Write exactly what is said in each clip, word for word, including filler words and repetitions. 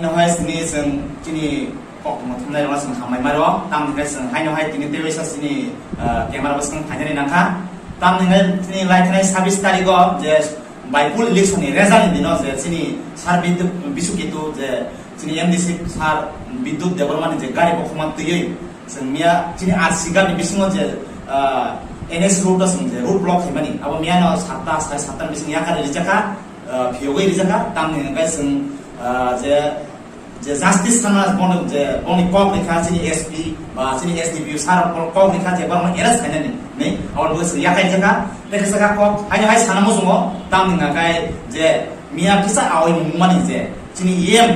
Haino hai chini chwng chini kok tongma thumnai rokno chwng hambai maro, tamni hwnkhe chwng haino hai tini teiwisa chini, ah, camera bwskang phainani nangkha. Tamni hwnkhe chini lai thanai sabis tarikh o je by poll election ni result ni dino je chini sir Bidut, Bisu Ketu je chini M D C sir Bidut Debbarma ni je gari bokhokma twiwi chwng miya chini R C Ghat ni bisingo je, ah, N S road o chwng je road block khaimani abo miya no satta sare satta ni bising yakari rijakha, ah, phiyogwi rijakha, tamni hwnkhe chwng, ah, je, je justice sana bono je boni kok rikha chini S P ba chini S D P O sir boni kok rikha je borokno arrest khainani hinwi abo bo chwng yakai jakha. Tei khe saka kok haino hai sana muchungo tamni hwnkhe je miya kisa awai mungmani je chini E M,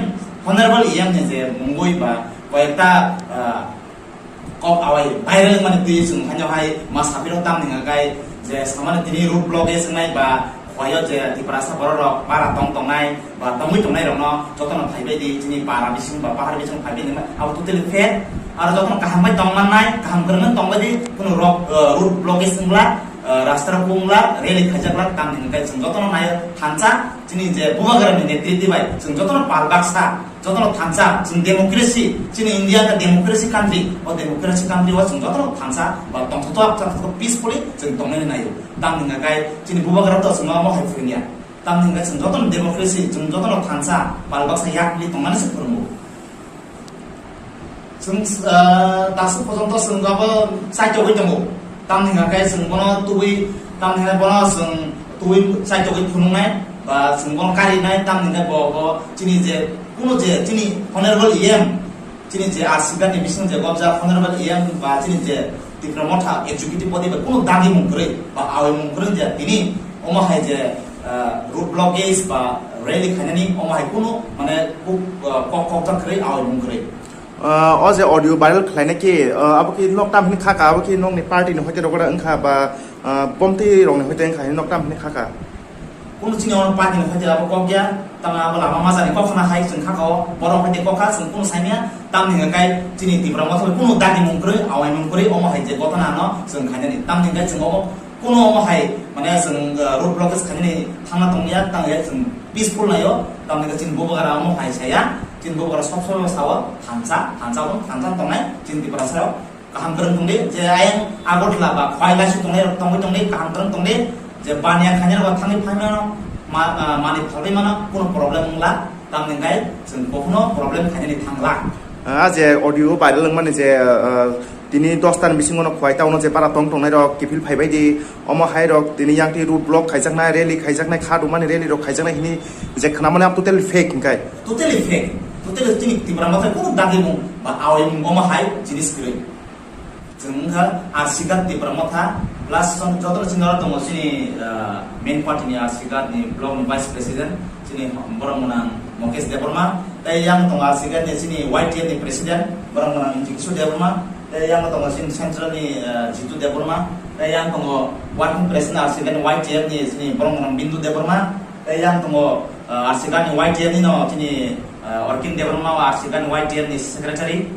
Honorable E M ni je mungwi ba koyekta, ah, kok awai viral wngmani twi chwng haino hai ma sapiro tamni hwnkhe je samani tini road block e swngnai ba khoyo je Tiprasa borok rok bara tong tongnai ba tongwi tongnai rokno jotono phaibai di chini para bising ba pahar bising phaibai di abo totally fair aro jotono kaham bai tong mannai kaham kwrwngno tongbai di kunu rok, eh, road block e swngla, eh, rasta rok wngla rally khaijakla tamni hwnkhe chwng jotono naio thansa chini je Bubagra ni netriti bai chwng jotono pal baksa Jotono thansa, chwng democracy, chini India ka democracy country, o democracy country o chwng jotono thansa ba tongthok thok, thok, thok peacefully chwng tongnani naio. Tamni hwnkhe chini bubagra to chwng omo hai phwrwngya. Tamni hwnkhe chwng jotono democracy, chwng jotono thansa, pal baksa yakli tongnani se phwrwngo. Chwng, ah, dasu porjonto chwng abo chaitogwi tongo. Tamni hwnkhe chwng bono tubui, tamni hwnkhe bono chwng tubui chaitogwi phunuknai, ba chwng bono karinai, tamni hwnkhe bo, bo chini je, kuno je, chini honorable E M, chini je R C Ghat ni bising je gobjak honorable E M ba chini je Tipra Motha executive body bai kuno dagi mung kwrwi, ba awai mung kwrwi je tini omo hai je, ah, road blockage ba rally khainani omo hai kuno mane kok, ah, kok, kok jak kwrwi awai mung kwrwi. Ah, o je audio viral khlainai ki, ah, abo ki nok tam hini kha ka, abo ki nokni party ni hoite rok wngkha ba, ah, bomti rok ni hoite wngkha hini nok tam hini kha ka. Kuno chini ono party ni hoite abo kok ya, tamo abo lama majani kok khna hai chwng kha ka o, borok hoite kok kha chwng kuno saimya, tamni hwnkhe kai chini Tipra Motha bai kuno dagi mung kwrwi, awai mung kwrwi, omo hai je gotana no chwng khainani, tamni hwnkhe chwng omo Kuno omo hai, mane, chwng, uh, road blockage khainani thangna tongya, tangya chwng peaceful naio, tamni hwnkhe chini bubagra omo hai saya, chini bubagra sob somoi sao, thansa, thansa bo, thansa tongnai, chini Tiprasa rok kaham kwrwng tongdi, je ayang Agartala ba Khowai Laisu tongnai rok tongwi tongdi, kaham kwrwng tongdi, je baniya khainai rok thangwi phaimano, ma-, uh, mani phalwi mano, kuno problem wngla, tamni hwnkhe chwng bokhno problem khainani thangla. Ah, je audio viral wngmani je, ah, tini dos tan bisingo no Khowai town o je bara tong tongnai rok kiphil phaibai di, omo hai rok tini yang twi road block khaijaknai, rally khaijaknai, kha rwmani rally rok khaijaknai hini je khwnamani abo totally fake hwnkhe. Totally fake, totally chini Tipra Motha kuno dagimung ba awimung omo hai jinis kwrwi. Chwng wngkha R C Ghat Tipra Motha, plus joto chini oro tongo chini, ah, main party ni R C Ghat ni block ni vice president, chini borok mwnang Mukesh Debbarma, tei yang tongo R C Ghat ni chini Y T F ni president, borok mwnang Jigishu Debbarma, tei yang tongo chini central ni, ah, Jitu Debbarma, tei yang tongo working president R C Ghat ni Y T F ni chini borok mwnang Bindu Debbarma, tei yang tongo, ah, R C Ghat ni Y T F ni no chini, ah, Orkin Debbarma o R C Ghat ni Y T F ni secretary,